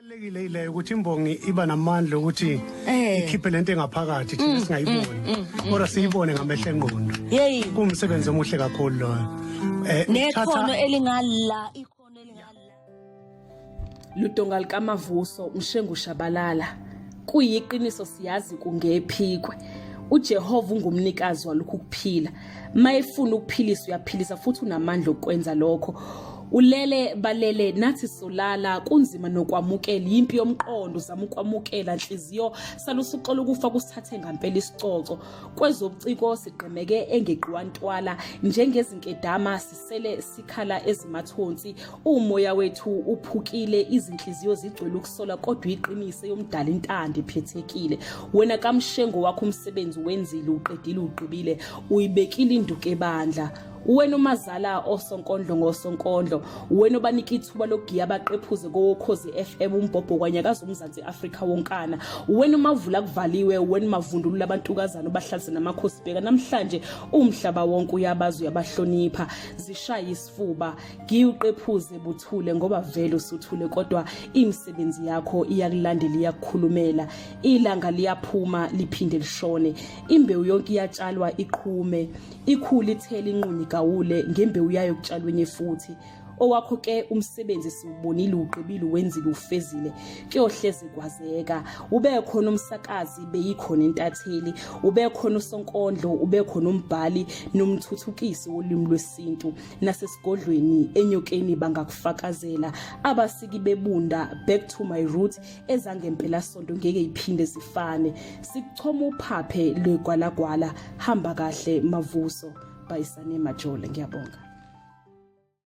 Kubalulekile ileyo ukuthi imbongi iba namandla ukuthi Eh. ikhiphe lento engaphakathi thina singayiboni kodwa siyibone ngamehlo engqondo. Yeyi. Kuwumsebenzi omuhle kakhulu loyo. Nekhono elingala, ikhono elingala. Ludonga likaMavuso uMshengu Shabalala kuyiqiniso siyazi kungephikwe uJehova ungumnikazi walokhu kuphila mayefuna ukuphilisa uyaphilisa futhi unamandla okwenza lokho ulele balele nathi solala kunzima nokwamukela impi yomqondo uzama ukwamukela nhliziyo salusuxola ukufa kusithathe ngampela isicoco kwezobuciko sigqemeke engeqiwa ntwala njengezinkedama sisele sikhala ezimathonsi umoya wethu uphukile izinhliziyo zigcwele ukusola kodwa iqinise yomdala intando iphethekile wena kamshengo wakho umsebenzi wenzile uqedile ugqibile uyibekile induku ebandla wena umazala osonkondlo ngosonkondlo wena obanika ithuba lokugiya abaqephuze kowokhozi FM umbhobho kwanyakaza umzansi Afrika wonkana wena umavula kuvaliwe wena umavundulula abantukazana obahlalise namakhosi bheka namhlanje umhlaba wonke uyabazi uyabahlonipha zishaya isifuba giuqephuze buthule ngoba vele usuthule kodwa imisebenzi yakho iyakulandela iyakukhulumela ilanga liyaphuma liphinde lishone imbewu yonke iyatshalwa iqhume ikhule ithele inqunyi gawule ngembewu yayo kutshalwe enye futhi owakho ke umsebenzi siwubonile uqibile uwenzile ufezile kuyohleze kwazeka ube khona umsakazi beyikhona intatheli ube khona usonkondlo ube khona umbhali nomthuthukisi wolimi lwesintu nasesigodlweni enyokeni bangakufakazela abasiki bebunda back to my root ezangempelasonto ngeke iphinde zifane sikuchoma uphaphe lwegwalagwala hamba kahle mavuso bayisane majole ngiyabonga.